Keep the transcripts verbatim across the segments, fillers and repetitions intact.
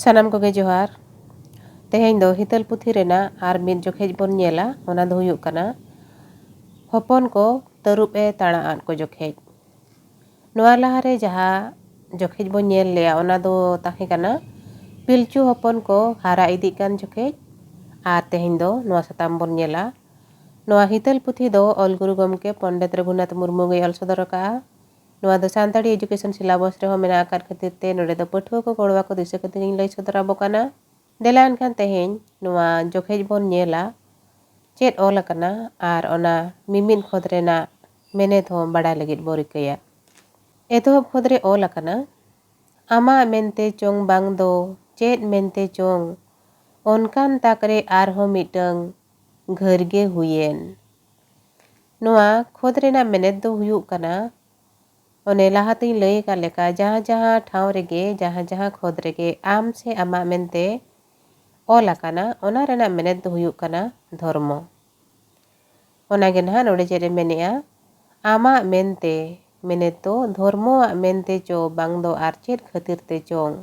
ᱥᱟᱱᱟᱢ ᱠᱚᱜᱮ ᱡᱚᱦᱟᱨ᱾ ᱛᱮᱦᱮᱧ ᱫᱚ ᱦᱤᱛᱟᱹᱞ ᱯᱩᱛᱷᱤ ᱨᱮᱱᱟᱜ ᱟᱨ ᱢᱤᱫ ᱡᱚᱠᱷᱮᱡ ᱵᱚᱱ ᱧᱮᱞᱟ, ᱚᱱᱟ ᱫᱚ ᱦᱩᱭᱩᱜ ᱠᱟᱱᱟ ᱦᱚᱯᱚᱱ ᱠᱚ ᱛᱟᱹᱨᱩᱵ ᱮ ᱛᱟᱬᱟ ᱟᱫ ᱠᱚ ᱡᱚᱠᱷᱮᱡ᱾ ᱱᱚᱣᱟ ᱞᱟᱦᱟᱨᱮ ᱡᱟᱦᱟᱸ ᱡᱚᱠᱷᱮᱡ ᱵᱚᱱ ᱧᱮᱞ ᱞᱮᱜᱼᱟ, ᱚᱱᱟ ᱫᱚ ᱛᱟᱦᱮᱸ ᱠᱟᱱᱟ ᱯᱤᱞᱪᱩ ᱦᱚᱯᱚᱱ ᱠᱚ ᱦᱟᱨᱟ ᱤᱫᱤᱜ ᱠᱟᱱ ᱡᱚᱠᱷᱮᱡ, ᱟᱨ ᱛᱮᱦᱮᱧ ᱫᱚ ᱱᱚᱣᱟ ᱥᱟᱛᱟᱢ ᱵᱚᱱ ᱧᱮᱞᱟ᱾ ᱱᱚᱣᱟ ᱦᱤᱛᱟᱹᱞ ᱯᱩᱛᱷᱤ ᱫᱚ ᱚᱞ ᱜᱩᱨᱩ ᱜᱚᱢᱠᱮ ᱯᱚᱱᱰᱤᱛ ᱨᱚᱜᱷᱩᱱᱟᱛᱷ ᱢᱩᱨᱢᱩ ᱜᱮᱭ ᱚᱞ ᱥᱚᱫᱚᱨ ᱟᱠᱟᱫᱼᱟ᱾ ᱱᱚᱣᱟ ᱫᱚ ᱥᱟᱱᱛᱟᱲᱤ education syllabus ᱨᱮᱦᱚᱸ ᱢᱮᱱᱟᱜ ᱟᱠᱟᱫ ᱠᱷᱟᱹᱛᱤᱨ ᱛᱮ ᱱᱚᱰᱮ ᱫᱚ ᱯᱟᱹᱴᱷᱩᱣᱟᱹ ᱠᱚ ᱜᱚᱲᱚ ᱟᱠᱚ ᱫᱤᱥᱟᱹ ᱠᱟᱛᱮ ᱜᱤᱧ ᱞᱟᱹᱭ ᱥᱚᱫᱚᱨ ᱟᱵᱚ ᱠᱟᱱᱟ᱾ ᱫᱮᱞᱟ ᱮᱱᱠᱷᱟᱱ ᱛᱮᱦᱮᱧ ᱱᱚᱣᱟ ᱡᱚᱠᱷᱮᱡ ᱵᱚᱱ ᱧᱮᱞᱟ ᱪᱮᱫ ᱚᱞ ᱟᱠᱟᱱᱟ ᱟᱨ ᱚᱱᱟ ᱢᱤᱢᱤᱫ ᱠᱷᱚᱸᱫᱽ ᱨᱮᱱᱟᱜ ᱢᱮᱱᱮᱛ ᱦᱚᱸ ᱵᱟᱲᱟᱭ ᱞᱟᱹᱜᱤᱫ ᱵᱚ ᱨᱤᱠᱟᱹᱭᱟ᱾ ᱮᱛᱚᱦᱚᱵ ᱠᱷᱚᱸᱫᱽ ᱨᱮ ᱚᱞ ᱟᱠᱟᱱᱟ, ᱟᱢᱟᱜ ᱢᱮᱱᱛᱮ ᱪᱚᱝ ᱵᱟᱝ ᱫᱚ ᱪᱮᱫ ᱢᱮᱱᱛᱮ ᱪᱚᱝ, ᱚᱱᱠᱟᱱ ᱛᱟᱠ ᱨᱮ ᱟᱨᱦᱚᱸ ᱢᱤᱫᱴᱟᱹᱝ ᱜᱷᱟᱹᱨ ᱜᱮ ᱦᱩᱭᱮᱱ᱾ ᱱᱚᱣᱟ ᱠᱷᱚᱸᱫᱽ ᱨᱮᱱᱟᱜ ᱢᱮᱱᱮᱛ ᱫᱚ ᱦᱩᱭᱩᱜ ᱠᱟᱱᱟ, ᱚᱱᱮ ᱞᱟᱦᱟᱛᱤᱧ ᱞᱟᱹᱭ ᱟᱠᱟᱫ ᱞᱮᱠᱟ, ᱡᱟᱦᱟᱸ ᱡᱟᱦᱟᱸ ᱴᱷᱟᱶ ᱨᱮᱜᱮ, ᱡᱟᱦᱟᱸ ᱡᱟᱦᱟᱸ ᱠᱷᱚᱸᱫᱽ ᱨᱮᱜᱮ ᱟᱢ ᱥᱮ ᱟᱢᱟᱜ ᱢᱮᱱᱛᱮ ᱚᱞ ᱟᱠᱟᱱᱟ, ᱚᱱᱟ ᱨᱮᱱᱟᱜ ᱢᱮᱱᱮᱛ ᱫᱚ ᱦᱩᱭᱩᱜ ᱠᱟᱱᱟ ᱫᱷᱚᱨᱢᱚ᱾ ᱚᱱᱟᱜᱮ ᱱᱟᱦᱟᱜ ᱱᱚᱰᱮ ᱪᱮᱫ ᱮ ᱢᱮᱱᱮᱜᱼᱟ, ᱟᱢᱟᱜ ᱢᱮᱱᱛᱮ, ᱢᱮᱱᱮᱛ ᱫᱚ ᱫᱷᱚᱨᱢᱚᱣᱟᱜ ᱢᱮᱱᱛᱮ ᱪᱚ ᱵᱟᱝ ᱫᱚ ᱟᱨ ᱪᱮᱫ ᱠᱷᱟᱹᱛᱤᱨ ᱛᱮ ᱪᱚᱝ᱾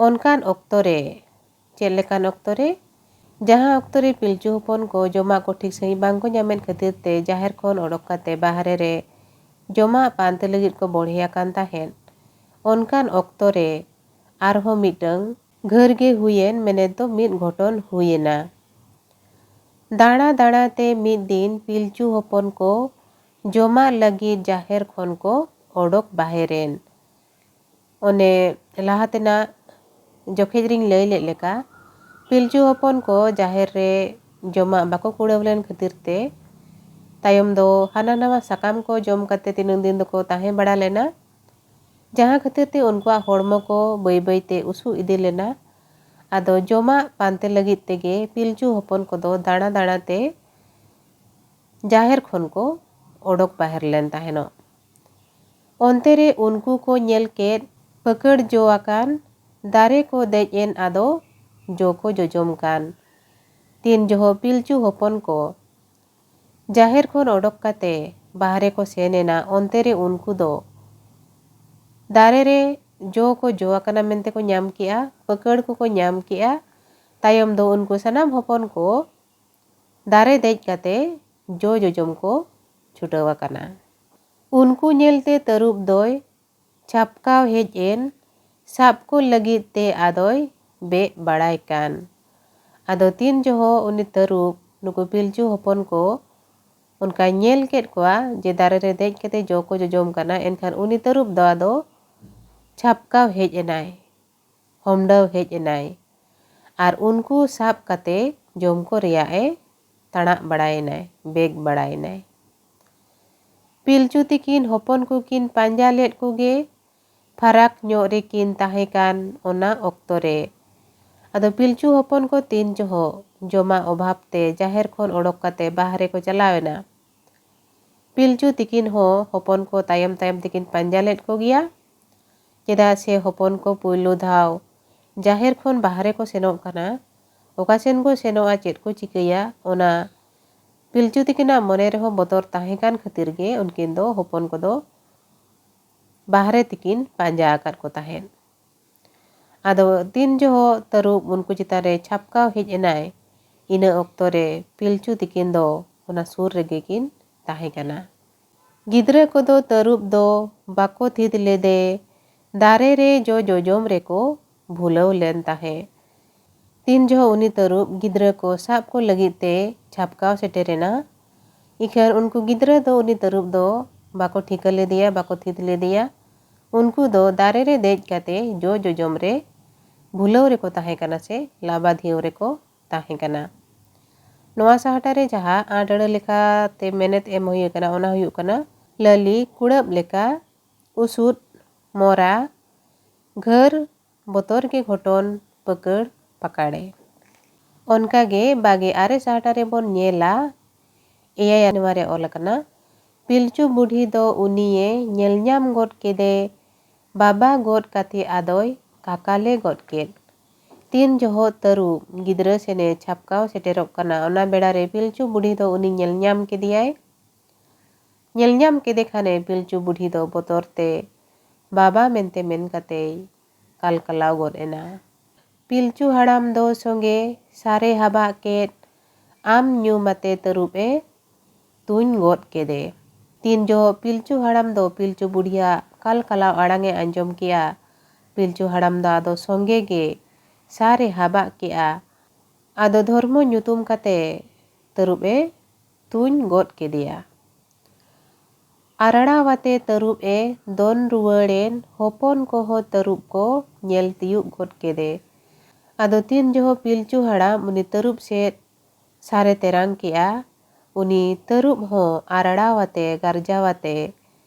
ᱚᱱᱠᱟᱱ ᱚᱠᱛᱚ ᱨᱮ, ᱪᱮᱫ ᱞᱮᱠᱟᱱ ᱚᱠᱛᱚ ᱨᱮ? ᱡᱟᱦᱟᱸ ᱚᱠᱛᱚ ᱨᱮ ᱯᱤᱞᱪᱩ ᱦᱚᱯᱚᱱ ᱠᱚ ᱡᱚᱢᱟᱜ ᱠᱚ ᱴᱷᱤᱠ ᱥᱟᱺᱦᱤᱡ ᱵᱟᱝ ᱠᱚ ᱧᱟᱢᱮᱫ ᱠᱷᱟᱹᱛᱤᱨ ᱛᱮ ᱡᱟᱦᱮᱨ ᱠᱷᱚᱱ ᱚᱰᱚᱠ ᱠᱟᱛᱮ ᱵᱟᱦᱨᱮ ᱨᱮ ᱡᱚᱢᱟᱜ ᱯᱟᱱᱛᱮ ᱞᱟᱹᱜᱤᱫ ᱠᱚ ᱵᱚᱲᱦᱮ ᱟᱠᱟᱱ ᱛᱟᱦᱮᱸᱫ, ᱚᱱᱠᱟᱱ ᱚᱠᱛᱚ ᱨᱮ ᱟᱨᱦᱚᱸ ᱢᱤᱫᱴᱟᱹᱝ ᱜᱷᱟᱹᱨ ᱜᱮ ᱦᱩᱭᱮᱱ, ᱢᱮᱱᱮᱛ ᱫᱚ ᱢᱤᱫ ᱜᱷᱚᱴᱚᱱ ᱦᱩᱭᱮᱱᱟ᱾ ᱫᱟᱬᱟ ᱫᱟᱬᱟ ᱛᱮ ᱢᱤᱫ ᱫᱤᱱ ᱯᱤᱞᱪᱩ ᱦᱚᱯᱚᱱ ᱠᱚ ᱡᱚᱢᱟᱜ ᱞᱟᱹᱜᱤᱫ ᱡᱟᱦᱮᱨ ᱠᱷᱚᱱ ᱠᱚ ᱚᱰᱚᱠ ᱵᱟᱦᱮᱨᱮᱱ᱾ ᱚᱱᱮ ᱞᱟᱦᱟ ᱛᱮᱱᱟᱜ ᱡᱚᱠᱷᱮᱡ ᱨᱤᱧ ᱞᱟᱹᱭ ᱞᱮᱫ ᱞᱮᱠᱟ, ᱯᱤᱞᱪᱩ ᱦᱚᱯᱚᱱ ᱠᱚ ᱡᱟᱦᱮᱨ ᱨᱮ ᱡᱚᱢᱟᱜ ᱵᱟᱠᱚ ᱠᱩᱲᱟᱹᱣ ᱞᱮᱱ ᱠᱷᱟᱹᱛᱤᱨ ᱛᱮ, ᱛᱟᱭᱚᱢ ᱫᱚ ᱦᱟᱱᱟ ᱱᱟᱣᱟ ᱥᱟᱠᱟᱢ ᱠᱚ ᱡᱚᱢ ᱠᱟᱛᱮ ᱛᱤᱱᱟᱹᱝ ᱫᱤᱱ ᱫᱚᱠᱚ ᱛᱟᱦᱮᱸ ᱵᱟᱲᱟ ᱞᱮᱱᱟ, ᱡᱟᱦᱟᱸ ᱠᱷᱟᱹᱛᱤᱨ ᱛᱮ ᱩᱱᱠᱩᱣᱟᱜ ᱦᱚᱲᱢᱚ ᱠᱚ ᱵᱟᱹᱭ ᱵᱟᱹᱭ ᱛᱮ ᱩᱥᱩ ᱤᱫᱤ ᱞᱮᱱᱟ᱾ ᱟᱫᱚ ᱡᱚᱢᱟᱜ ᱯᱟᱱᱛᱮ ᱞᱟᱹᱜᱤᱫ ᱛᱮᱜᱮ ᱯᱤᱞᱪᱩ ᱦᱚᱯᱚᱱ ᱠᱚᱫᱚ ᱫᱟᱬᱟ ᱫᱟᱬᱟ ᱛᱮ ᱡᱟᱦᱮᱨ ᱠᱷᱚᱱ ᱠᱚ ᱚᱰᱚᱠ ᱵᱟᱦᱮᱨ ᱞᱮᱱ ᱛᱟᱦᱮᱱᱚᱜ᱾ ᱚᱱᱛᱮ ᱨᱮ ᱩᱱᱠᱩ ᱠᱚ ᱧᱮᱞ ᱠᱮᱫ ᱯᱟᱹᱠᱟᱹᱲ ᱡᱚ ᱟᱠᱟᱱ ᱫᱟᱨᱮ ᱠᱚ ᱫᱮᱡ ᱮᱱ, ᱟᱫᱚ ᱡᱚ ᱠᱚ ᱡᱚᱡᱚᱢ ᱠᱟᱱ᱾ ᱛᱤᱱ ᱡᱚᱦᱚᱜ ᱯᱤᱞᱪᱩ ᱦᱚᱯᱚᱱ ᱠᱚ ᱡᱟᱦᱮᱨ ᱠᱷᱚᱱ ᱚᱰᱚᱠ ᱠᱟᱛᱮ ᱵᱟᱦᱨᱮ ᱠᱚ ᱥᱮᱱ ᱮᱱᱟ, ᱚᱱᱛᱮ ᱨᱮ ᱩᱱᱠᱩ ᱫᱚ ᱫᱟᱨᱮ ᱨᱮ ᱡᱚ ᱠᱚ ᱡᱚ ᱟᱠᱟᱱᱟ ᱢᱮᱱᱛᱮ ᱠᱚ ᱧᱟᱢ ᱠᱮᱜᱼᱟ, ᱯᱟᱹᱠᱟᱹᱲ ᱠᱚᱠᱚ ᱧᱟᱢ ᱠᱮᱜᱼᱟ᱾ ᱛᱟᱭᱚᱢ ᱫᱚ ᱩᱱᱠᱩ ᱥᱟᱱᱟᱢ ᱦᱚᱯᱚᱱ ᱠᱚ ᱫᱟᱨᱮ ᱫᱮᱡ ᱠᱟᱛᱮ ᱡᱚ ᱡᱚᱡᱚᱢ ᱠᱚ ᱪᱷᱩᱴᱟᱹᱣ ᱟᱠᱟᱱᱟ᱾ ᱩᱱᱠᱩ ᱧᱮᱞᱛᱮ ᱛᱟᱹᱨᱩᱵ ᱫᱚᱭ ᱪᱷᱟᱯᱠᱟᱣ ᱦᱮᱡ ᱮᱱ, ᱥᱟᱵ ᱠᱚ ᱞᱟᱹᱜᱤᱫ ᱛᱮ ᱟᱫᱚᱭ ᱵᱮᱜ ᱵᱟᱲᱟᱭ ᱠᱟᱱ᱾ ᱟᱫᱚ ᱛᱤᱱ ᱡᱚᱦᱚᱜ ᱩᱱᱤ ᱛᱟᱹᱨᱩᱵ ᱱᱩᱠᱩ ᱯᱤᱞᱪᱩ ᱦᱚᱯᱚᱱ ᱠᱚ ᱚᱱᱠᱟᱭ ᱧᱮᱞ ᱠᱮᱫ ᱠᱚᱣᱟ ᱡᱮ ᱫᱟᱨᱮ ᱨᱮ ᱫᱮᱡ ᱠᱟᱛᱮ ᱡᱚ ᱠᱚ ᱡᱚᱡᱚᱢ ᱠᱟᱱᱟ, ᱮᱱᱠᱷᱟᱱ ᱩᱱᱤ ᱛᱟᱹᱨᱩᱵ ᱫᱚ ᱟᱫᱚ ᱪᱷᱟᱯᱠᱟᱣ ᱦᱮᱡ ᱮᱱᱟᱭ, ᱦᱚᱢᱰᱟᱹᱣ ᱦᱮᱡ ᱮᱱᱟᱭ ᱟᱨ ᱩᱱᱠᱩ ᱥᱟᱵ ᱠᱟᱛᱮ ᱡᱚᱢ ᱠᱚ ᱨᱮᱭᱟᱜ ᱮ ᱛᱟᱲᱟᱜ ᱵᱟᱲᱟᱭᱮᱱᱟᱭ, ᱵᱮᱜ ᱵᱟᱲᱟᱭᱮᱱᱟᱭ᱾ ᱯᱤᱞᱪᱩ ᱛᱤᱠᱤᱱ ᱦᱚᱯᱚᱱ ᱠᱚᱠᱤᱱ ᱯᱟᱸᱡᱟ ᱞᱮᱫ ᱠᱚᱜᱮ ᱯᱷᱟᱨᱟᱠ ᱧᱚᱜ ᱨᱮᱠᱤᱱ ᱛᱟᱦᱮᱸ ᱠᱟᱱ ᱚᱱᱟ ᱚᱠᱛᱚ ᱨᱮ᱾ ᱟᱫᱚ ᱯᱤᱞᱪᱩ ᱦᱚᱯᱚᱱ ᱠᱚ ᱛᱤᱱ ᱡᱚᱦᱚᱜ ᱡᱚᱢᱟᱜ ᱚᱵᱷᱟᱵ ᱛᱮ ᱡᱟᱦᱮᱨ ᱠᱷᱚᱱ ᱚᱰᱚᱠ ᱠᱟᱛᱮ ᱵᱟᱦᱨᱮ ᱠᱚ ᱪᱟᱞᱟᱣ ᱮᱱᱟ᱾ ᱯᱤᱞᱪᱩ ᱛᱤᱠᱤᱱ ᱦᱚᱸ ᱦᱚᱯᱚᱱ ᱠᱚ ᱛᱟᱭᱚᱢ ᱛᱟᱭᱚᱢ ᱛᱮᱠᱤᱱ ᱯᱟᱸᱡᱟ ᱞᱮᱫ ᱠᱚᱜᱮᱭᱟ, ᱪᱮᱫᱟᱜ ᱥᱮ ᱦᱚᱯᱚᱱ ᱠᱚ ᱯᱩᱭᱞᱩ ᱫᱷᱟᱣ ᱡᱟᱦᱮᱨ ᱠᱷᱚᱱ ᱵᱟᱦᱨᱮ ᱠᱚ ᱥᱮᱱᱚᱜ ᱠᱟᱱᱟ᱾ ᱚᱠᱟ ᱥᱮᱱ ᱠᱚ ᱥᱮᱱᱚᱜᱼᱟ, ᱪᱮᱫ ᱠᱚ ᱪᱤᱠᱟᱹᱭᱟ, ᱚᱱᱟ ᱯᱤᱞᱪᱩ ᱛᱤᱠᱤᱱᱟᱜ ᱢᱚᱱᱮ ᱨᱮᱦᱚᱸ ᱵᱚᱛᱚᱨ ᱛᱟᱦᱮᱸ ᱠᱟᱱ ᱠᱷᱟᱹᱛᱤᱨ ᱜᱮ ᱩᱱᱠᱤᱱ ᱫᱚ ᱦᱚᱯᱚᱱ ᱠᱚᱫᱚ ᱵᱟᱦᱨᱮ ᱛᱮᱠᱤᱱ ᱯᱟᱸᱡᱟ ᱟᱠᱟᱫ ᱠᱚ ᱛᱟᱦᱮᱸᱫ᱾ ᱟᱫᱚ ᱛᱤᱱ ᱡᱚᱦᱚᱜ ᱛᱟᱹᱨᱩᱵ ᱩᱱᱠᱩ ᱪᱮᱛᱟᱱ ᱨᱮ ᱪᱷᱟᱯᱠᱟᱣ ᱦᱮᱡ ᱮᱱᱟᱭ, ᱤᱱᱟᱹ ᱚᱠᱛᱚ ᱨᱮ ᱯᱤᱞᱪᱩ ᱛᱤᱠᱤᱱ ᱫᱚ ᱚᱱᱟ ᱥᱩᱨ ᱨᱮᱜᱮ ᱠᱤᱱ ᱛᱟᱦᱮᱸ ᱠᱟᱱᱟ᱾ ᱜᱤᱫᱽᱨᱟᱹ ᱠᱚᱫᱚ ᱛᱟᱹᱨᱩᱵ ᱫᱚ ᱵᱟᱠᱚ ᱛᱷᱤᱛ ᱞᱮᱫᱮ, ᱫᱟᱨᱮ ᱨᱮ ᱡᱚ ᱡᱚᱡᱚᱢ ᱨᱮᱠᱚ ᱵᱷᱩᱞᱟᱹᱣ ᱞᱮᱱ ᱛᱟᱦᱮᱸᱫ᱾ ᱛᱤᱱ ᱡᱚᱦᱚᱜ ᱩᱱᱤ ᱛᱟᱹᱨᱩᱵ ᱜᱤᱫᱽᱨᱟᱹ ᱠᱚ ᱥᱟᱵ ᱠᱚ ᱞᱟᱹᱜᱤᱫ ᱛᱮ ᱪᱷᱟᱯᱠᱟᱣ ᱥᱮᱴᱮᱨᱮᱱᱟ, ᱤᱠᱷᱟᱹᱱ ᱩᱱᱠᱩ ᱜᱤᱫᱽᱨᱟᱹ ᱫᱚ ᱩᱱᱤ ᱛᱟᱹᱨᱩᱵ ᱫᱚ ᱵᱟᱠᱚ ᱴᱷᱤᱠᱟᱹ ᱞᱮᱫᱮᱭᱟ, ᱵᱟᱠᱚ ᱛᱷᱤᱛ ᱞᱮᱫᱮᱭᱟ᱾ ᱩᱱᱠᱩ ᱫᱚ ᱫᱟᱨᱮ ᱨᱮ ᱫᱮᱡ ᱠᱟᱛᱮ ᱡᱚ ᱡᱚᱡᱚᱢ ᱨᱮ ᱵᱷᱩᱞᱟᱹᱣ ᱨᱮᱠᱚ ᱛᱟᱦᱮᱸ ᱠᱟᱱᱟ ᱥᱮ ᱞᱟᱵᱟᱫᱷᱤᱭᱟᱹᱣ ᱨᱮᱠᱚ ᱛᱟᱦᱮᱸ ᱠᱟᱱᱟ᱾ ᱱᱚᱣᱟ ᱥᱟᱦᱴᱟ ᱨᱮ ᱡᱟᱦᱟᱸ ᱟᱸᱴ ᱟᱹᱲᱟᱹ ᱞᱮᱠᱟᱛᱮ ᱢᱮᱱᱮᱛ ᱮᱢ ᱦᱩᱭ ᱟᱠᱟᱱᱟ, ᱚᱱᱟ ᱦᱩᱭᱩᱜ ᱠᱟᱱᱟ ᱞᱟᱹᱞᱤ, ᱠᱩᱲᱟᱹᱵ ᱞᱮᱠᱟ, ᱩᱥᱩᱫ, ᱢᱚᱨᱟ, ᱜᱷᱟᱹᱨ, ᱵᱚᱛᱚᱨ ᱜᱮ ᱜᱷᱚᱴᱚᱱ, ᱯᱟᱹᱠᱟᱹᱲ, ᱯᱟᱠᱟᱲᱮ᱾ ᱚᱱᱠᱟᱜᱮ ᱵᱟᱜᱮ ᱟᱨᱮ ᱥᱟᱦᱴᱟ ᱨᱮᱵᱚᱱ ᱧᱮᱞᱟ, ᱮᱭᱟᱭ ᱟᱱᱣᱟ ᱨᱮ ᱚᱞ ᱟᱠᱟᱱᱟ, ᱯᱤᱞᱪᱩ ᱵᱩᱰᱷᱤ ᱫᱚ ᱩᱱᱤᱭᱮ ᱧᱮᱞ ᱧᱟᱢ ᱜᱚᱫ ᱠᱮᱫᱮ, ᱵᱟᱵᱟ ᱜᱚᱫ ᱠᱟᱛᱮ ᱟᱫᱚᱭ ᱠᱟᱠᱟᱞᱮ ᱜᱚᱫ ᱠᱮᱫ᱾ ᱛᱤᱱ ᱡᱚᱦᱚᱜ ᱛᱟᱹᱨᱩᱵ ᱜᱤᱫᱽᱨᱟᱹ ᱥᱮᱱᱮ ᱪᱷᱟᱯᱠᱟᱣ ᱥᱮᱴᱮᱨᱚᱜ ᱠᱟᱱᱟ, ᱚᱱᱟ ᱵᱮᱲᱟ ᱨᱮ ᱯᱤᱞᱪᱩ ᱵᱩᱰᱷᱤ ᱫᱚ ᱩᱱᱤ ᱧᱮᱞ ᱧᱟᱢ ᱠᱮᱫᱮᱭᱟᱭ᱾ ᱧᱮᱞ ᱧᱟᱢ ᱠᱮᱫᱮ ᱠᱷᱟᱱᱮ ᱯᱤᱞᱪᱩ ᱵᱩᱰᱷᱤ ᱫᱚ ᱵᱚᱛᱚᱨ ᱛᱮ ᱵᱟᱵᱟ ᱢᱮᱱᱛᱮ ᱢᱮᱱ ᱠᱟᱛᱮᱭ ᱠᱟᱞᱠᱟᱞᱟᱣ ᱜᱚᱫ ᱮᱱᱟ᱾ ᱯᱤᱞᱪᱩ ᱦᱟᱲᱟᱢ ᱫᱚ ᱥᱚᱸᱜᱮ ᱥᱟᱨᱮ ᱦᱟᱵᱟᱜ ᱠᱮᱫ ᱟᱢ ᱧᱩᱢ ᱟᱛᱮ ᱛᱟᱹᱨᱩᱵ ᱮ ᱛᱩᱧ ᱜᱚᱫ ᱠᱮᱫᱮ᱾ ᱛᱤᱱ ᱡᱚᱦᱚᱜ ᱯᱤᱞᱪᱩ ᱦᱟᱲᱟᱢ ᱫᱚ ᱯᱤᱞᱪᱩ ᱵᱩᱰᱷᱤᱭᱟᱜ ᱠᱟᱞᱠᱟᱞᱟᱣ ᱟᱲᱟᱝ ᱮ ᱟᱸᱡᱚᱢ ᱠᱮᱜᱼᱟ, ᱯᱤᱞᱪᱩ ᱦᱟᱲᱟᱢ ᱫᱚ ᱟᱫᱚ ᱥᱚᱸᱜᱮ ᱜᱮ ᱥᱟᱨᱮ ᱦᱟᱵᱟᱜ ᱠᱮᱜᱼᱟ᱾ ᱟᱫᱚ ᱫᱷᱚᱨᱢᱚ ᱧᱩᱛᱩᱢ ᱠᱟᱛᱮ ᱛᱟᱹᱨᱩᱵ ᱮ ᱛᱩᱧ ᱜᱚᱫ ᱠᱮᱫᱮᱭᱟ᱾ ᱟᱨᱟᱲᱟᱣᱟᱛᱮ ᱛᱟᱹᱨᱩᱵ ᱮ ᱫᱚᱱ ᱨᱩᱣᱟᱹᱲᱮᱱ, ᱦᱚᱯᱚᱱ ᱠᱚᱦᱚᱸ ᱛᱟᱹᱨᱩᱵ ᱠᱚ ᱧᱮᱞ ᱛᱤᱭᱩᱜ ᱜᱚᱫ ᱠᱮᱫᱮ᱾ ᱟᱫᱚ ᱛᱤᱱ ᱡᱚᱦᱚᱜ ᱯᱤᱞᱪᱩ ᱦᱟᱲᱟᱢ ᱩᱱᱤ ᱛᱟᱹᱨᱩᱵ ᱥᱮᱫ ᱥᱟᱨᱮ ᱛᱮᱨᱟᱝ ᱠᱮᱜᱼᱟ, ᱩᱱᱤ ᱛᱟᱹᱨᱩᱵ ᱦᱚᱸ ᱟᱨᱟᱲᱟᱣᱟᱛᱮ ᱜᱟᱨᱡᱟᱣᱟᱛᱮ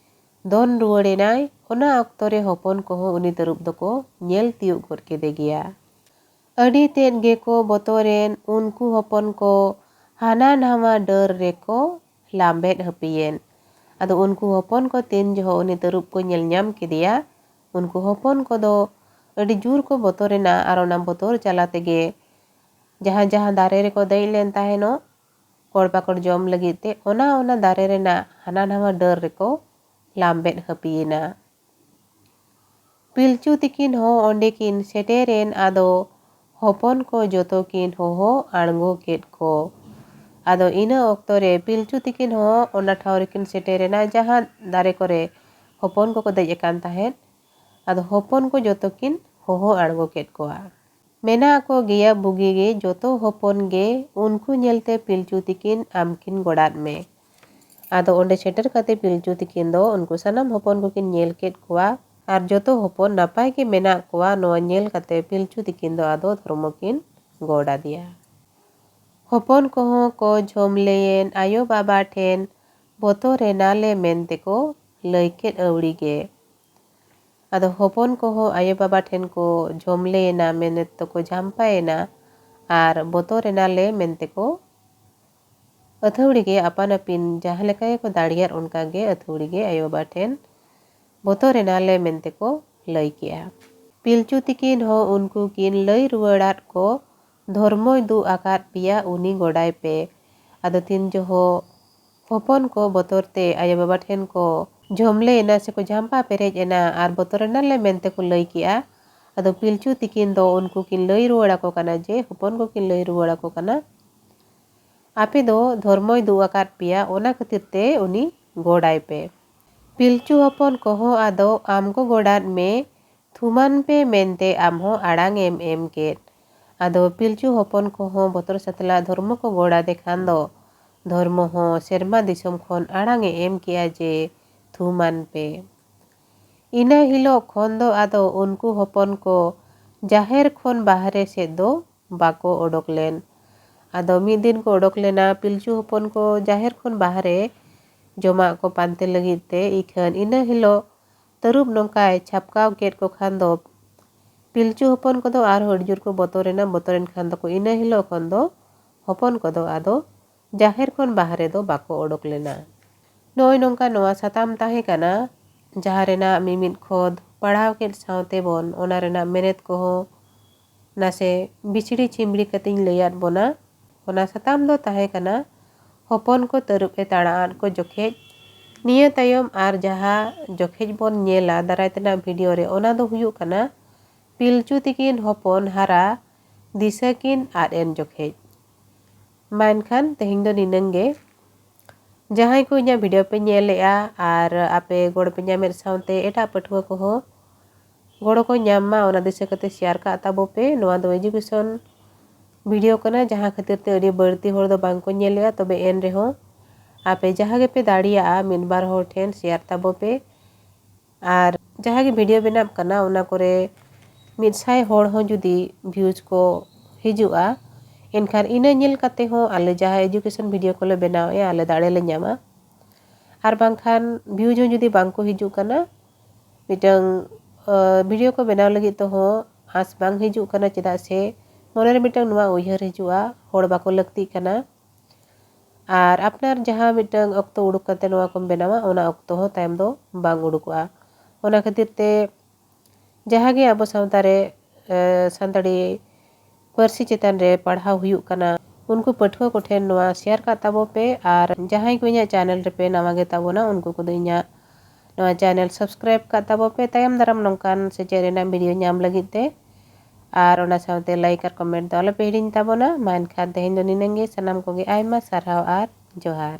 ᱫᱚᱱ ᱨᱩᱣᱟᱹᱲᱮᱱᱟᱭ᱾ ᱚᱱᱟ ᱚᱠᱛᱚ ᱨᱮ ᱦᱚᱯᱚᱱ ᱠᱚᱦᱚᱸ ᱩᱱᱤ ᱛᱟᱹᱨᱩᱵ ᱫᱚᱠᱚ ᱧᱮᱞ ᱛᱤᱭᱩᱜ ᱜᱚᱫ ᱠᱮᱫᱮ ᱜᱮᱭᱟ᱾ ᱟᱹᱰᱤ ᱛᱮᱫ ᱜᱮᱠᱚ ᱵᱚᱛᱚᱨᱮᱱ ᱩᱱᱠᱩ ᱦᱚᱯᱚᱱ ᱠᱚ ᱦᱟᱱᱟ ᱱᱟᱣᱟ ᱰᱟᱹᱨ ᱨᱮᱠᱚ ᱞᱟᱢᱵᱮᱫ ᱦᱟᱹᱯᱤᱭᱮᱱ᱾ ᱟᱫᱚ ᱩᱱᱠᱩ ᱦᱚᱯᱚᱱ ᱠᱚ ᱛᱤᱱ ᱡᱚᱦᱚᱜ ᱩᱱᱤ ᱛᱟᱹᱨᱩᱵ ᱠᱚ ᱧᱮᱞ ᱧᱟᱢ ᱠᱮᱫᱮᱭᱟ, ᱩᱱᱠᱩ ᱦᱚᱯᱚᱱ ᱠᱚᱫᱚ ᱟᱹᱰᱤ ᱡᱳᱨ ᱠᱚ ᱵᱚᱛᱚᱨᱮᱱᱟ᱾ ᱟᱨ ᱚᱱᱟ ᱵᱚᱛᱚᱨ ᱡᱟᱞᱟ ᱛᱮᱜᱮ ᱡᱟᱦᱟᱸ ᱡᱟᱦᱟᱸ ᱫᱟᱨᱮ ᱨᱮᱠᱚ ᱫᱮᱡ ᱞᱮᱱ ᱛᱟᱦᱮᱱᱚᱜ ᱠᱚᱲ ᱯᱟᱠᱚᱲ ᱡᱚᱢ ᱞᱟᱹᱜᱤᱫ ᱛᱮ, ᱚᱱᱟ ᱚᱱᱟ ᱫᱟᱨᱮ ᱨᱮᱱᱟᱜ ᱦᱟᱱᱟ ᱱᱟᱣᱟ ᱰᱟᱹᱨ ᱨᱮᱠᱚ ᱞᱟᱢᱵᱮᱫ ᱦᱟᱹᱯᱤᱭᱮᱱᱟ᱾ ᱯᱤᱞᱪᱩ ᱛᱤᱠᱤᱱ ᱦᱚᱸ ᱚᱸᱰᱮ ᱠᱤᱱ ᱥᱮᱴᱮᱨᱮᱱ᱾ ᱟᱫᱚ ᱦᱚᱯᱚᱱ ᱠᱚ ᱡᱚᱛᱚ ᱠᱤᱱ ᱦᱚᱦᱚ ᱟᱬᱜᱚ ᱠᱮᱫ ᱠᱚ᱾ ᱟᱫᱚ ᱤᱱᱟᱹ ᱚᱠᱛᱚ ᱨᱮ ᱯᱤᱞᱪᱩ ᱛᱤᱠᱤᱱ ᱦᱚᱸ ᱚᱱᱟ ᱴᱷᱟᱶ ᱨᱮᱠᱤᱱ ᱥᱮᱴᱮᱨᱮᱱᱟ, ᱡᱟᱦᱟᱸ ᱫᱟᱨᱮ ᱠᱚᱨᱮ ᱦᱚᱯᱚᱱ ᱠᱚᱠᱚ ᱫᱮᱡ ᱟᱠᱟᱱ ᱛᱟᱦᱮᱸᱫ᱾ ᱟᱫᱚ ᱦᱚᱯᱚᱱ ᱠᱚ ᱡᱚᱛᱚ ᱠᱤᱱ ᱦᱚᱦᱚ ᱟᱬᱜᱚ ᱠᱮᱫ ᱠᱚᱣᱟ᱾ ᱢᱮᱱᱟᱜ ᱠᱚ ᱜᱮᱭᱟ ᱵᱩᱜᱤ ᱜᱮ ᱡᱚᱛᱚ ᱦᱚᱯᱚᱱ ᱜᱮ, ᱩᱱᱠᱩ ᱧᱮᱞᱛᱮ ᱯᱤᱞᱪᱩ ᱛᱤᱠᱤᱱ ᱟᱢ ᱠᱤᱱ ᱜᱚᱰᱟᱫ ᱢᱮ᱾ ᱟᱫᱚ ᱚᱸᱰᱮ ᱥᱮᱴᱮᱨ ᱠᱟᱛᱮ ᱯᱤᱞᱪᱩ ᱛᱤᱠᱤᱱ ᱫᱚ ᱩᱱᱠᱩ ᱥᱟᱱᱟᱢ ᱦᱚᱯᱚᱱ ᱠᱚᱠᱤᱱ ᱧᱮᱞ ᱠᱮᱫ ᱠᱚᱣᱟ᱾ ᱟᱨ ᱡᱚᱛᱚ ᱦᱚᱯᱚᱱ ᱱᱟᱯᱟᱭ ᱜᱮ ᱢᱮᱱᱟᱜ ᱠᱚᱣᱟ, ᱱᱚᱣᱟ ᱧᱮᱞ ᱠᱟᱛᱮ ᱯᱤᱞᱪᱩ ᱛᱤᱠᱤᱱ ᱫᱚ ᱟᱫᱚ ᱫᱷᱚᱨᱢᱚ ᱠᱤᱱ ᱜᱚᱰ ᱟᱫᱮᱭᱟ᱾ ᱦᱚᱯᱚᱱ ᱠᱚᱦᱚᱸ ᱠᱚ ᱡᱷᱚᱢᱞᱮᱭᱮᱱ ᱟᱭᱳ ᱵᱟᱵᱟ ᱴᱷᱮᱱ ᱵᱚᱛᱚᱨ ᱮᱱᱟᱞᱮ ᱢᱮᱱᱛᱮ ᱠᱚ ᱞᱟᱹᱭ ᱠᱮᱫ ᱟᱹᱣᱲᱤ ᱜᱮ᱾ ᱟᱫᱚ ᱦᱚᱯᱚᱱ ᱠᱚᱦᱚᱸ ᱟᱭᱳ ᱵᱟᱵᱟ ᱴᱷᱮᱱ ᱠᱚ ᱡᱷᱚᱢᱞᱮᱭᱮᱱᱟ, ᱢᱮᱱᱮᱛ ᱫᱚᱠᱚ ᱡᱷᱟᱢᱯᱟᱭᱮᱱᱟ ᱟᱨ ᱵᱚᱛᱚᱨ ᱮᱱᱟᱞᱮ ᱢᱮᱱᱛᱮ ᱠᱚ ᱟᱹᱛᱷᱟᱹᱣᱲᱤ ᱜᱮ ᱟᱯᱟᱱ ᱟᱹᱯᱤᱱ ᱡᱟᱦᱟᱸ ᱞᱮᱠᱟ ᱜᱮᱠᱚ ᱫᱟᱲᱮᱭᱟᱫ ᱚᱱᱠᱟ ᱜᱮ ᱟᱹᱛᱷᱟᱹᱣᱲᱤ ᱜᱮ ᱟᱭᱳ ᱵᱟᱵᱟ ᱴᱷᱮᱱ ᱵᱚᱛᱚᱨ ᱮᱱᱟᱞᱮ ᱢᱮᱱᱛᱮ ᱠᱚ ᱞᱟᱹᱭ ᱠᱮᱜᱼᱟ᱾ ᱯᱤᱞᱪᱩ ᱛᱤᱠᱤᱱ ᱦᱚᱸ ᱩᱱᱠᱩ ᱠᱤᱱ ᱞᱟᱹᱭ ᱨᱩᱣᱟᱹᱲᱟᱫ ᱠᱚ, ᱫᱷᱚᱨᱢᱚᱭ ᱫᱩᱜ ᱟᱠᱟᱫ ᱯᱮᱭᱟ ᱩᱱᱤ ᱜᱚᱰᱟᱭ ᱯᱮ᱾ ᱟᱫᱚ ᱛᱤᱱ ᱡᱚᱦᱚᱜ ᱦᱚᱯᱚᱱ ᱠᱚ ᱵᱚᱛᱚᱨ ᱛᱮ ᱟᱭᱳ ᱵᱟᱵᱟ ᱴᱷᱮᱱ ᱠᱚ ᱡᱷᱚᱢᱞᱮ ᱮᱱᱟ ᱥᱮᱠᱚ ᱡᱷᱟᱢᱯᱟ ᱯᱮᱨᱮᱡ ᱮᱱᱟ ᱟᱨ ᱵᱚᱛᱚᱨ ᱮᱱᱟᱞᱮ ᱢᱮᱱᱛᱮ ᱠᱚ ᱞᱟᱹᱭ ᱠᱮᱜᱼᱟ᱾ ᱟᱫᱚ ᱯᱤᱞᱪᱩ ᱛᱤᱠᱤᱱ ᱫᱚ ᱩᱱᱠᱩ ᱠᱤᱱ ᱞᱟᱹᱭ ᱨᱩᱣᱟᱹᱲ ᱟᱠᱚ ᱠᱟᱱᱟ ᱡᱮ, ᱦᱚᱯᱚᱱ ᱠᱚᱠᱤᱱ ᱞᱟᱹᱭ ᱨᱩᱣᱟᱹᱲ ᱟᱠᱚ ᱠᱟᱱᱟ, ᱟᱯᱮ ᱫᱚ ᱫᱷᱚᱨᱢᱚᱭ ᱫᱩᱜ ᱟᱠᱟᱫ ᱯᱮᱭᱟ, ᱚᱱᱟ ᱠᱷᱟᱹᱛᱤᱨ ᱛᱮ ᱩᱱᱤ ᱜᱚᱰᱟᱭ ᱯᱮ᱾ ᱯᱤᱞᱪᱩ ᱦᱚᱯᱚᱱ ᱠᱚᱦᱚᱸ ᱟᱫᱚ ᱟᱢ ᱠᱚ ᱜᱚᱰᱟᱫ ᱢᱮ, ᱛᱷᱩᱢᱟᱱ ᱯᱮ ᱢᱮᱱᱛᱮ ᱟᱢ ᱦᱚᱸ ᱟᱲᱟᱝ ᱮᱢ ᱮᱢ ᱠᱮᱫ᱾ ᱟᱫᱚ ᱯᱤᱞᱪᱩ ᱦᱚᱯᱚᱱ ᱠᱚᱦᱚᱸ ᱵᱚᱛᱚᱨ ᱥᱟᱛᱞᱟᱜ ᱫᱷᱚᱨᱢᱚ ᱠᱚ ᱜᱚᱲ ᱟᱫᱮ ᱠᱷᱟᱱ ᱫᱚ, ᱫᱷᱚᱨᱢᱚ ᱦᱚᱸ ᱥᱮᱨᱢᱟ ᱫᱤᱥᱚᱢ ᱠᱷᱚᱱ ᱟᱲᱟᱝ ᱮ ᱮᱢ ᱠᱮᱜᱼᱟ ᱡᱮ, ᱛᱷᱩᱢᱟᱱ ᱯᱮ᱾ ᱤᱱᱟᱹ ᱦᱤᱞᱳᱜ ᱠᱷᱚᱱ ᱫᱚ ᱟᱫᱚ ᱩᱱᱠᱩ ᱦᱚᱯᱚᱱ ᱠᱚ ᱡᱟᱦᱮᱨ ᱠᱷᱚᱱ ᱵᱟᱦᱨᱮ ᱥᱮᱫ ᱫᱚ ᱵᱟᱠᱚ ᱚᱰᱚᱠ ᱞᱮᱱ᱾ ᱟᱫᱚ ᱢᱤᱫ ᱫᱤᱱ ᱠᱚ ᱚᱰᱚᱠ ᱞᱮᱱᱟ ᱯᱤᱞᱪᱩ ᱦᱚᱯᱚᱱ ᱠᱚ ᱡᱟᱦᱮᱨ ᱠᱷᱚᱱ ᱵᱟᱦᱨᱮ ᱡᱚᱢᱟᱜ ᱠᱚ ᱯᱟᱱᱛᱮ ᱞᱟᱹᱜᱤᱫ ᱛᱮ᱾ ᱤᱠᱷᱟᱹᱱ ᱤᱱᱟᱹ ᱦᱤᱞᱳᱜ ᱛᱟᱹᱨᱩᱵ ᱱᱚᱝᱠᱟᱭ ᱪᱷᱟᱯᱠᱟᱣ ᱠᱮᱫ ᱠᱚ ᱠᱷᱟᱱ ᱫᱚ, ᱯᱤᱞᱪᱩ ᱦᱚᱯᱚᱱ ᱠᱚᱫᱚ ᱟᱨᱦᱚᱸ ᱟᱹᱰᱤ ᱡᱳᱨ ᱠᱚ ᱵᱚᱛᱚᱨᱮᱱᱟ᱾ ᱵᱚᱛᱚᱨᱮᱱ ᱠᱷᱟᱱ ᱫᱚᱠᱚ ᱤᱱᱟᱹ ᱦᱤᱞᱳᱜ ᱠᱷᱚᱱ ᱫᱚ ᱦᱚᱯᱚᱱ ᱠᱚᱫᱚ ᱟᱫᱚ ᱡᱟᱦᱮᱨ ᱠᱷᱚᱱ ᱵᱟᱦᱨᱮ ᱫᱚ ᱵᱟᱠᱚ ᱚᱰᱚᱠ ᱞᱮᱱᱟ᱾ ᱱᱚᱜᱼᱚᱭ ᱱᱚᱝᱠᱟ ᱱᱚᱣᱟ ᱥᱟᱛᱟᱢ ᱛᱟᱦᱮᱸ ᱠᱟᱱᱟ, ᱡᱟᱦᱟᱸ ᱨᱮᱱᱟᱜ ᱢᱤᱢᱤᱫ ᱠᱷᱚᱫ ᱯᱟᱲᱦᱟᱣ ᱠᱮᱫ ᱥᱟᱶᱛᱮ ᱵᱚᱱ ᱚᱱᱟ ᱨᱮᱱᱟᱜ ᱢᱮᱱᱮᱛ ᱠᱚᱦᱚᱸ ᱱᱟᱥᱮ ᱵᱤᱪᱷᱲᱤ ᱪᱷᱤᱢᱲᱤ ᱠᱟᱛᱮᱧ ᱞᱟᱹᱭᱟᱫ ᱵᱚᱱᱟ᱾ ᱚᱱᱟ ᱥᱟᱛᱟᱢ ᱫᱚ ᱛᱟᱦᱮᱸ ᱠᱟᱱᱟ ᱦᱚᱯᱚᱱ ᱠᱚ ᱛᱟᱹᱨᱩᱵ ᱮ ᱛᱟᱲᱟ ᱟᱫ ᱠᱚ ᱡᱚᱠᱷᱮᱡ᱾ ᱱᱤᱭᱟᱹ ᱛᱟᱭᱚᱢ ᱟᱨ ᱡᱟᱦᱟᱸ ᱡᱚᱠᱷᱮᱡ ᱵᱚᱱ ᱧᱮᱞᱟ ᱫᱟᱨᱟᱭ ᱛᱮᱱᱟᱜ ᱵᱷᱤᱰᱤᱭᱳ ᱨᱮ, ᱚᱱᱟ ᱫᱚ ᱦᱩᱭᱩᱜ ᱠᱟᱱᱟ ᱯᱤᱞᱪᱩ ᱛᱤᱠᱤᱱ ᱦᱚᱯᱚᱱ ᱦᱟᱨᱟ ᱫᱤᱥᱟᱹ ᱠᱤᱱ ᱟᱫ ᱮᱱ ᱡᱚᱠᱷᱮᱡ᱾ ᱢᱟ ᱮᱱᱠᱷᱟᱱ ᱛᱮᱦᱮᱧ ᱫᱚ ᱱᱤᱱᱟᱹᱝ ᱜᱮ᱾ ᱡᱟᱦᱟᱸᱭ ᱠᱚ ᱤᱧᱟᱹᱜ ᱵᱷᱤᱰᱤᱭᱳ ᱯᱮ ᱧᱮᱞᱮᱜᱼᱟ ᱟᱨ ᱟᱯᱮ ᱜᱚᱲᱚ ᱯᱮ ᱧᱟᱢᱮᱫ ᱥᱟᱶᱛᱮ ᱮᱴᱟᱜ ᱯᱟᱹᱴᱷᱩᱣᱟᱹ ᱠᱚᱦᱚᱸ ᱜᱚᱲᱚ ᱠᱚ ᱧᱟᱢ ᱢᱟ, ᱚᱱᱟ ᱫᱤᱥᱟᱹ ᱠᱟᱛᱮ ᱥᱮᱭᱟᱨ ᱠᱟᱜ ᱛᱟᱵᱚ ᱯᱮ᱾ ᱱᱚᱣᱟ ᱫᱚ ᱮᱡᱩᱠᱮᱥᱚᱱ ᱵᱷᱤᱰᱤᱭᱳ ᱠᱟᱱᱟ, ᱡᱟᱦᱟᱸ ᱠᱷᱟᱹᱛᱤᱨ ᱛᱮ ᱟᱹᱰᱤ ᱵᱟᱹᱲᱛᱤ ᱦᱚᱲ ᱫᱚ ᱵᱟᱝ ᱠᱚ ᱧᱮᱞᱮᱜᱼᱟ᱾ ᱛᱚᱵᱮ ᱮᱱ ᱨᱮᱦᱚᱸ ᱟᱯᱮ ᱡᱟᱦᱟᱸ ᱜᱮᱯᱮ ᱫᱟᱲᱮᱭᱟᱜᱼᱟ ᱢᱤᱫ ᱵᱟᱨ ᱦᱚᱲ ᱴᱷᱮᱱ ᱥᱮᱭᱟᱨ ᱛᱟᱵᱚ ᱯᱮ᱾ ᱟᱨ ᱡᱟᱦᱟᱸ ᱜᱮ ᱵᱷᱤᱰᱤᱭᱳ ᱵᱮᱱᱟᱜ ᱠᱟᱱᱟ ᱚᱱᱟ ᱠᱚᱨᱮ ᱢᱤᱫ ᱥᱟᱭ ᱦᱚᱲ ᱦᱚᱸ ᱡᱩᱫᱤ ᱵᱷᱤᱭᱩᱡᱽ ᱠᱚ ᱦᱤᱡᱩᱜᱼᱟ, ᱮᱱᱠᱷᱟᱱ ᱤᱱᱟᱹ ᱧᱮᱞ ᱠᱟᱛᱮ ᱦᱚᱸ ᱟᱞᱮ ᱡᱟᱦᱟᱸ ᱮᱡᱩᱠᱮᱥᱚᱱ ᱵᱷᱤᱰᱤᱭᱳ ᱠᱚᱞᱮ ᱵᱮᱱᱟᱣᱮᱫᱼᱟ ᱟᱞᱮ ᱫᱟᱲᱮ ᱞᱮ ᱧᱟᱢᱟ᱾ ᱟᱨ ᱵᱟᱝᱠᱷᱟᱱ ᱵᱷᱤᱭᱩᱡᱽ ᱦᱚᱸ ᱡᱩᱫᱤ ᱵᱟᱝ ᱠᱚ ᱦᱤᱡᱩᱜ ᱠᱟᱱᱟ, ᱢᱤᱫᱴᱟᱝ ᱵᱷᱤᱰᱤᱭᱳ ᱠᱚ ᱵᱮᱱᱟᱣ ᱞᱟᱹᱜᱤᱫ ᱛᱮᱦᱚᱸ ᱟᱸᱥ ᱵᱟᱝ ᱦᱤᱡᱩᱜ ᱠᱟᱱᱟ, ᱪᱮᱫᱟᱜ ᱥᱮ ᱢᱚᱱᱮᱨᱮ ᱢᱤᱫᱴᱟᱝ ᱱᱚᱣᱟ ᱩᱭᱦᱟᱹᱨ ᱦᱤᱡᱩᱜᱼᱟ ᱦᱚᱲ ᱵᱟᱠᱚ ᱞᱟᱹᱠᱛᱤᱜ ᱠᱟᱱᱟ᱾ ᱟᱨ ᱟᱯᱱᱟᱨ ᱡᱟᱦᱟᱸ ᱢᱤᱫᱴᱟᱝ ᱚᱠᱛᱚ ᱩᱰᱩᱠ ᱠᱟᱛᱮ ᱱᱚᱣᱟ ᱠᱚᱢ ᱵᱮᱱᱟᱣᱟ, ᱚᱱᱟ ᱚᱠᱛᱚ ᱦᱚᱸ ᱛᱟᱭᱚᱢ ᱫᱚ ᱵᱟᱝ ᱩᱰᱩᱠᱚᱜᱼᱟ᱾ ᱚᱱᱟ ᱠᱷᱟᱹᱛᱤᱨ ᱛᱮ ᱡᱟᱦᱟᱸ ᱜᱮ ᱟᱵᱚ ᱥᱟᱶᱛᱟ ᱨᱮ, ᱮ, ᱥᱟᱱᱛᱟᱲᱤ ᱯᱟᱹᱨᱥᱤ ᱪᱮᱛᱟᱱ ᱨᱮ ᱯᱟᱲᱦᱟᱣ ᱦᱩᱭᱩᱜ ᱠᱟᱱᱟ, ᱩᱱᱠᱩ ᱯᱟᱹᱴᱷᱩᱣᱟᱹ ᱠᱚᱴᱷᱮᱱ ᱱᱚᱣᱟ ᱥᱮᱭᱟᱨ ᱠᱟᱜ ᱛᱟᱵᱚ ᱯᱮ᱾ ᱟᱨ ᱡᱟᱦᱟᱸᱭ ᱠᱚ ᱤᱧᱟᱹᱜ ᱪᱮᱱᱮᱞ ᱨᱮᱯᱮ ᱱᱟᱣᱟ ᱜᱮ ᱛᱟᱵᱚᱱᱟ, ᱩᱱᱠᱩ ᱠᱚᱫᱚ ᱤᱧᱟᱹᱜ ᱱᱚᱣᱟ channel subscribe ᱠᱟᱜ ᱛᱟᱵᱚ ᱯᱮ ᱛᱟᱭᱚᱢ ᱫᱟᱨᱟᱢ ᱱᱚᱝᱠᱟᱱ ᱥᱮᱪᱮᱫ ᱨᱮᱱᱟᱜ video ᱧᱟᱢ ᱞᱟᱹᱜᱤᱫ ᱛᱮ᱾ ᱟᱨ ᱚᱱᱟ ᱥᱟᱶᱛᱮ like ᱟᱨ comment ᱫᱚ ᱟᱞᱚ ᱯᱮ ᱦᱤᱲᱤᱧ ᱛᱟᱵᱚᱱᱟ᱾ ᱢᱟ ᱮᱱᱠᱷᱟᱱ ᱛᱮᱦᱮᱧ ᱫᱚ ᱱᱤᱱᱟᱹᱝ ᱜᱮ᱾ ᱥᱟᱱᱟᱢ ᱠᱚᱜᱮ ᱟᱭᱢᱟ ᱥᱟᱨᱦᱟᱣ ᱟᱨ ᱡᱚᱦᱟᱨ᱾